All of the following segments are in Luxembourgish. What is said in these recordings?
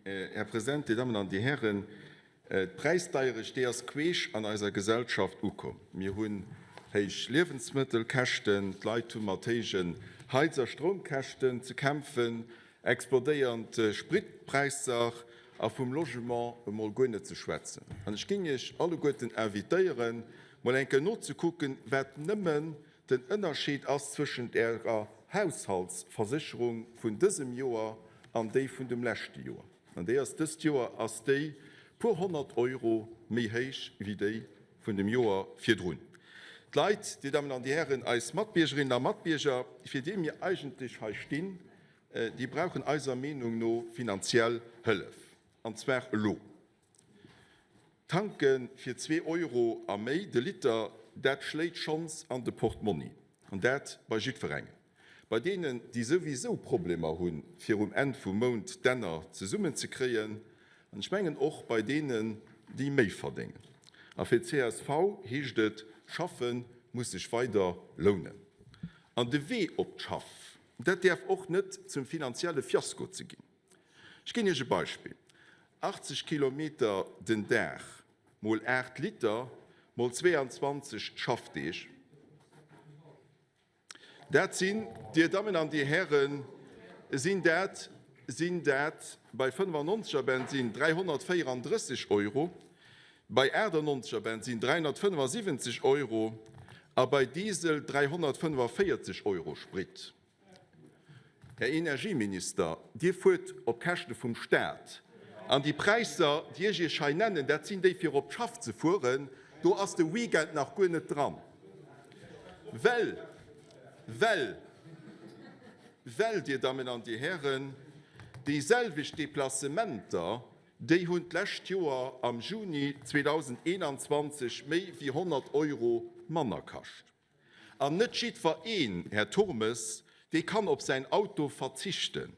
Här President, Dir Dammen an Dir Hären, d'Präisdeierecht, déi ass queesch an eiser Gesellschaft ukomm. Mir hunn héich Liewensmëttelkäschten, d'Leit hu mat héijen Heiz a Stroumkäschten ze kämpfen, explodéiernd Spritpräisser a vum Logement emol guer net ze schwätzen. An ech géing Iech alleguerten invitéieren, mol eng Kéier nozekucken, wat nëmmen Den Ënnerscheed ass zwëschent Ärer Haushaltsversécherung vun dësem Joer an déi vun dem leschte Joer. An déi ass dëst Joer ass déi puer 100 Euro méi héich wéi déi vun dem Joer virdrun. D'Leit, Dir Dammen an Dir Hären, eis Matbiergerinnen a Matbierger, fir déi mir eigentlech hei stinn, déi brauchen eiser Meenung no finanziell Hëllef, an zwar elo. Tanke fir zwee Euro a méi de Liter, dat schléit schonns an de Portmonni. An dat bei jiddwerengem. Bei deenen, déi souwisou Problemer hunn, fir um Enn vum Mount d'Enner zesummenzekréien. An ech mengen och bei deenen, déi méi verdéngen. A fir d'CSV heescht et, Schaffe muss sech weider lounen. An de Wee op d'Schaff, dat däerf och net zum finanzielle Fiasko ze ginn. Ech ginn Iech e Beispill, 80 Kilometer den Dag mol 8 Liter mol 22 Schaffdeeg, dat sinn, Dir Dammen an Dir Hären, sinn dat, sinn dat bei 95er Bensinn 334 Euro, bei 98er Bensinn 375 Euro a bei Diesel 345 Euro Sprit. Här Energieminister, Dir fuert op Käschte vum Staat. An déi Präisser, déi ech Iech hei nennen, dat sinn déi fir op d'Schaff ze fueren. Do ass de Weekend nach guer net dran. Well, well, well, Dir Dammen an Dir Hären, déi selwecht Deplacementer, déi hunn d'lescht Joer am Juni 2021 méi wéi 100 Euro manner kascht. An net jiddwer een, Här Turmes, dee kann op säin Auto verzichten.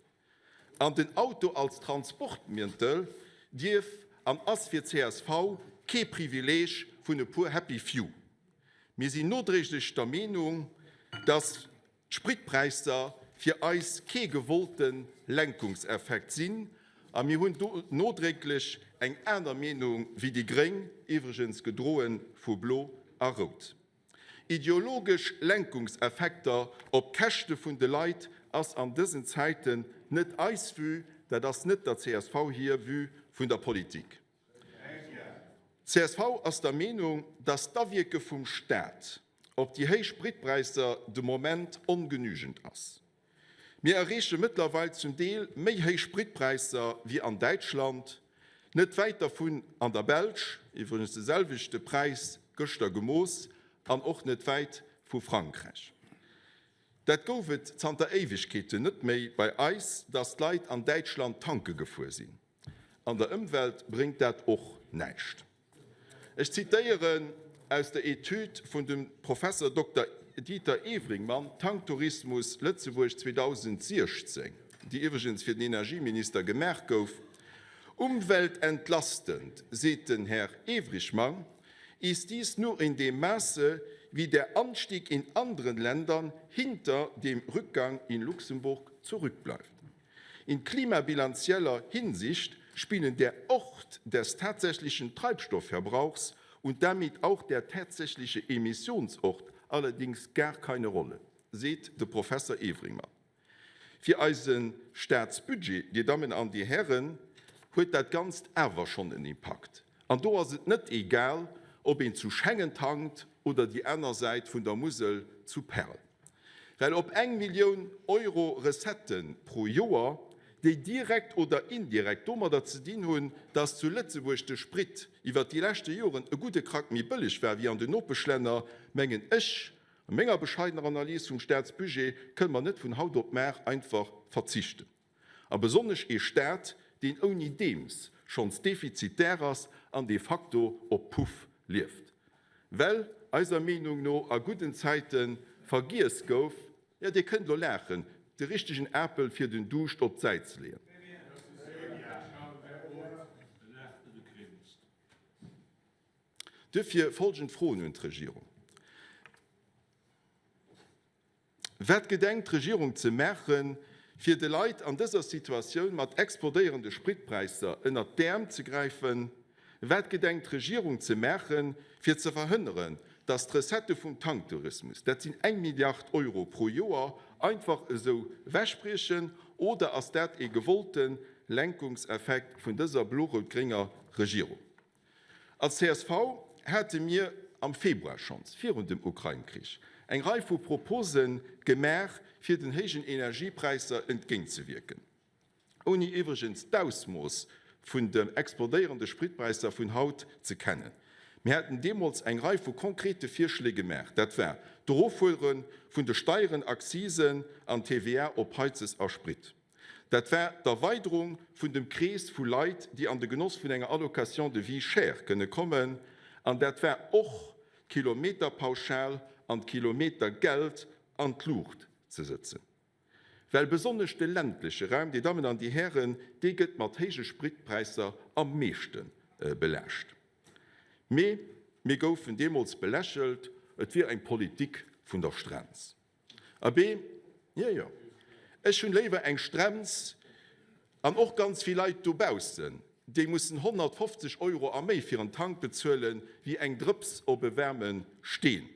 An den Auto als Transportmëttel dierf an ass fir csv kee Privileeg vun e puer happy few. Mir sinn nodréiglech der Meenung, dass d'Spritpräisser fir eis kee gewollte Lenkungseffekt sinn a mir hunn do nodréiglech eng aner Meenung wéi déi gréng, iwwregens gedroe vu Blo a Rout. Ideologesch Lenkungseffekter op Käschte vun de Leit ass an dësen Zäiten net eis Vue, dat ass net der csv hir Vue vun der Politik. Csv ass der Meenung, dass d'Awierke vum Staat op déi héich Spritpräisser de Moment ongenügend ass. Mir erreeche mëttlerweil zum Deel méi héich Spritpräisser wéi an Däitschland, net wäit dervun an der Belsch, iwwregens de selwechte Präis gëschter gemooss, an och net wäit vu Frankräich. Dat gouf et zanter Éiwegkeeten net méi bei eis, dass d'Leit an Däitschland tanke gefuer sinn. An der Ëmwelt bréngt dat och näischt. Ech zitéieren aus der Etüd vun dem Professor Dokter Dieter Ewringmann, Tanktourismus Lëtzebuerg 2016, déi iwwregens fir den Energieminister gemaach gouf, Umweltentlastend, seet den Här Ewrigmann, ist dies nur in dem Maße, wie der Anstieg in anderen Ländern hinter dem Rückgang in Luxemburg zurückbleibt. In klimabilanzieller Hinsicht spielen der Ort des tatsächlichen Treibstoffverbrauchs und damit auch der tatsächliche Emissionsort allerdings gar keine Rolle, seet de Professer Ewringmann. Fir eise Staatsbudget, Dir Dammen an Dir Hären, huet dat Ganzt awer schonn en Impakt. An do ass et net egal, ob een zu Schengen tankt oder déi aner Säit vun der Musel zu Perl. Well op eng Millioun Euro Recettë pro Joer, déi direkt oder indirekt domadder ze dinn hunn, dass zu Lëtzebuerg de Sprit iwwert déi leschte Joren e gudde Krack méi bëlleg war wéi an den Nopeschlänner, mengen ech, a menger bescheidener Analys vum Staatsbudget, kënne mer net vun haut op mar einfach verzichten. A besonnesch ee Staat, deen ouni deems schonns defizitär ass an de facto op Puff lieft, well eiser Meenung no a gudden Zäite vergiess gouf, jo Dir kënnt elo laachen, de richtegen Apel fir den Duuscht op d'Säit ze leeën. Duerfir folgend Froen un d'Regierung. Wat gedenkt d'Regierung ze maachen, Fir de Leit an dëser Situatioun mat explodéierende Spritpräisser ënnert d'Äerm ze gräifen? Wat gedenkt d'Regierung ze maachen, fir ze verhënneren, datt d'Recettë vum Tanktourismus, dat sinn eng Milliard Euro pro Joer, einfach esou wechbriechen? Oder ass dat ee gewollte Lenkungseffekt vun dëser blo-rout-grénger Regierung? Als csv hate mir am Februar schonns, virun dem Ukrain-Krich, eng Rei vu Propose gemaach, fir den héijen Energiepräisser entgéintzewierken. Ouni iwwregens d'Ausmooss vun de explodéierende Spritpräisser vun haut ze kennen. Mir haten deemools eng Rei vu konkrete Virschléi gemaach. Dat war d'Eroffuere vun de Steieren, Accisen an TVA op Heizes a Sprit. Dat war d'Erweiderung vun dem Krees vu Leit, déi an de Genoss vun enger Allocation de vie chère kënne kommen, an dat war och d'Kilometerpauschal an d'Kilometergeld an d'Luucht ze sëtzen. Well besonnesch de ländleche Raum, Dir Dammen an Dir Hären, dee gëtt mat héije Spritpräisser am meeschte belaascht. Mee mir goufen deemools belächelt, et wier eng Politik vun der Strenz. Abee, jo, jo, ech hunn léiwer eng Strenz an och ganz vill Leit dobaussen, déi mussen 150 Euro a méi fir en Tank bezuelen, wéi eng Drëps op e waarme Steen.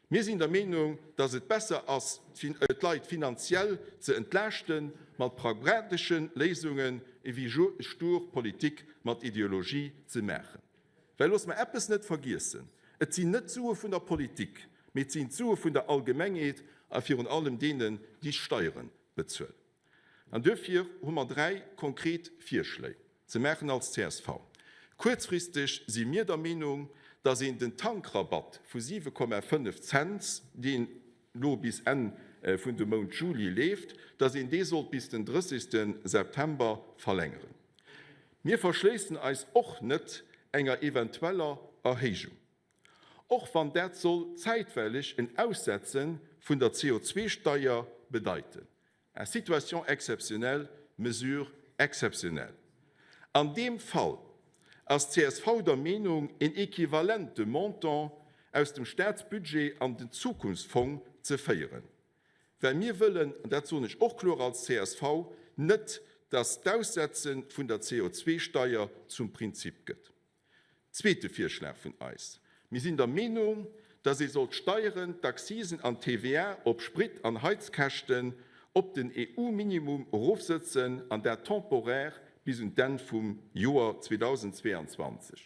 Mir sinn der Meenung, dass et besser ass, d'Leit finanziell ze entlaaschte mat pragmatesche Léisungen, ewéi stur Politik mat Ideologie ze maachen. Well loosse mer eppes net vergiessen, Et sinn net d'Sue vun der Politik, mee et sinn d'Sue vun der Allgemengheet a virun allem deenen, déi d'Steiere bezuelen. An duerfir hu mer dräi konkret Virschléi ze maachen als csv. Kuerzfristeg si mir der Meenung, dass een den Tankrabatt vu 7,5 Cents, deen elo bis Enn vun dem Mount Juli leeft, dass een dee sollt bis den 30 September verlängeren. Mir verschléissen eis och net enger eventueller Erhéijung, och wann dat soll zäitweileg en Aussetze vun der CO2-Steier bedeiten. À situation exceptionnelle, mesures exceptionnelles. An deem Fall ass csv der Meenung, een equivalente Montant aus dem Staatsbudget an den Zukunftsfong ze féieren. Well mir wëllen, an dat soen ech och kloer als csv, net, dass d'Aussetze vun der CO2-Steier zum Prinzip gëtt. Zweete Virschlag vun eis, Mir sinn der Meenung, dass ee soll d'Steieren, d'Accisen an d'TVA op Sprit an Heizkäschten op den EU-Minimum erofsëtzen, an dat temporaire bis un d'Enn vum Joer 2022.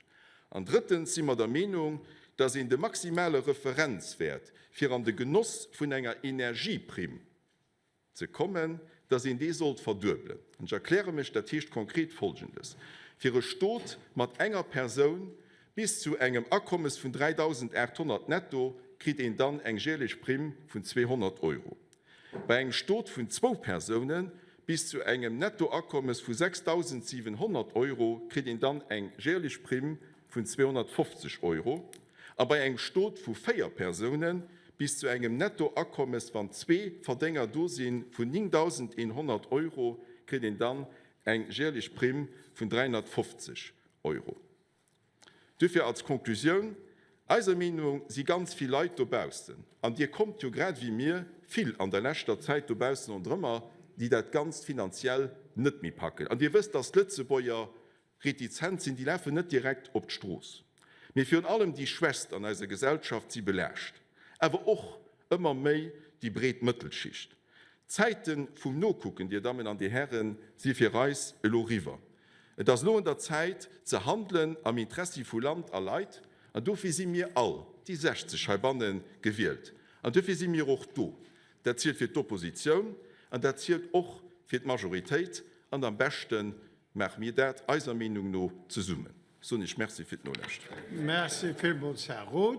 An drëttens si mer der Meenung, dass een de maximale Referenzwäert, fir an de Genoss vun enger Energieprimm ze kommen, dass een dee sollt verduebelen. An ech erkläre mech, dat heescht konkret Folgendes, Fir e Stot mat enger Persoun bis zu engem Akommes vun 3.800 netto kritt een dann eng jäerlech Primm vun 200 Euro. Bei engem Stot vun zwou Persoune bis zu engem Nettoakommes vu 6.700 Euro kritt een dann eng jäerlech Primm vun 250 Euro a bei engem Stot vu 4 Persoune bis zu engem Nettoakommes, wann zwee Verdénger do sinn, vun 9.100 Euro kritt een dann eng jäerlech Primm vun 350 Euro. Duerfir als Konklusioun, Eiser Meenung si ganz vill Leit dobaussen, an Dir kommt jo grad ewéi mir vill an der leschter Zäit dobaussen ronderëmmer, déi dat Ganzt finanziell net méi packen. An Dir wësst, dass d'Lëtzebuerger retizent sinn, déi lafen net direkt op d'Strooss. Mee virun allem déi Schwächst an eiser Gesellschaft si belaascht, awer och ëmmer méi déi breet Mëttelschicht. D'Zäite vum Nokucken, Dir Dammen an Dir Hären, si fir eis elo riwwer. Et ass elo un der Zäit ze handelen am Interessi vu Land a Leit, an dofir si mir all, déi 60 heibanne gewielt, an dofir si mir och do. Dat zielt fir d'Oppositioun an dat zielt och fir d'Majoritéit, an am beschte Maache mir dat eiser Meenung no zesummen. Soen Iech Merci fir d'Nolauschteren. Merci villmools, Här Roth.